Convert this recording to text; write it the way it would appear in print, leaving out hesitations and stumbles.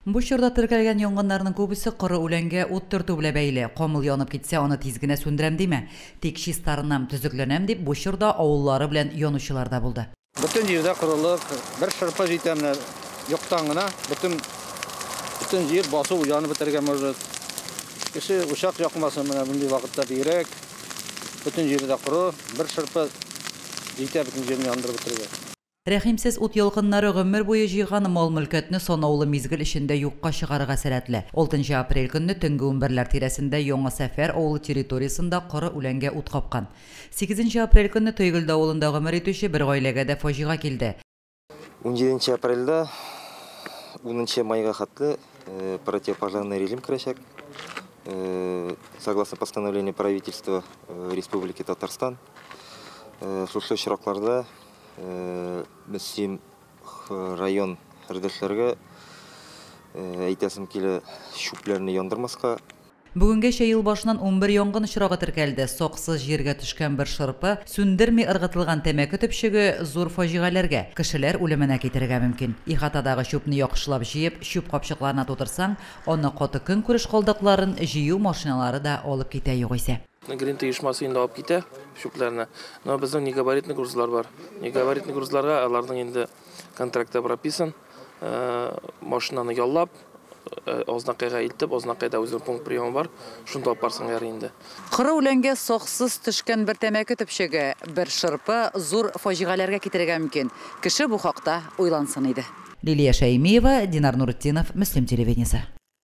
Бу чорда теркәлгән янгыннарның күбесе коры үләнгә ут төртү белән бәйле. Камыл янып китсә, аны тиз генә сүндерәм димә. Тик чистарынам, төзекләнәм дип, бу чорда авыллары белән янучылар да булды. Бөтен җирдә корылык, бер шырпы җитә менә юктан гына, бөтен бөтен җир басу янып бетәргә может. Кеше учак якмасын менә мондый вакытта бигрәк. Бөтен җирдә коры, бер шырпы җитә бөтен җирне яндырып бетерергә. Рәхимсез ут ялкыннары гомер буе җыйган мал-мөлкәтне санаулы мизгел эчендә юкка чыгарырга сәләтле. 6 апрель көнне төнге 11ләр тирәсендә Яңа Сәфәр авылы территориясендә коры үләнгә ут капкан. 8 апрель көнне Тойгелде авылында гомер итүче бер гаиләгә дә фаҗига килде. 17 апрельдә 10 майга хәтле противопожарный режим керәчәк. Согласно постановлению правительства Республики Татарстан, шушы очракларда Мөслим район хәрдәшләргә әйтәсем килә, чүпләрне яндырмаска. Бүгенгәчә ел башыннан 11 янгын очрагы теркәлде. Саксыз җиргә төшкән бер шырпы, сүндерми ыргытылган тәмәке төпчеге зур фаҗигаләргә, кешеләр үлеменә китерергә мөмкин. Ихатадагы чүпне яхшылап җыеп, чүп капчыкларына тутырсаң, аны каты көнкүреш калдыкларын җыю машиналары да алып китә югыйсә. Гринт оешмасы инде алып китә чүпләрне. Но безнең негабаритный грузлар бар. Негабаритный грузларга аларның инде контрактта прописан. Машинаны яллап, Азнакайга илтеп, Азнакайда үзенең пункт приемы бар, шунда алып барсаң ярый инде. Коры үләнгә саксыз төшкән бер тәмәке төпчеге, бер шырпы зур фаҗигаләргә китерергә мөмкин. Кеше бу хакта уйлансын иде. Лилия Шәймиева, Динар Нуретдинов, Мөслим телевидениесе.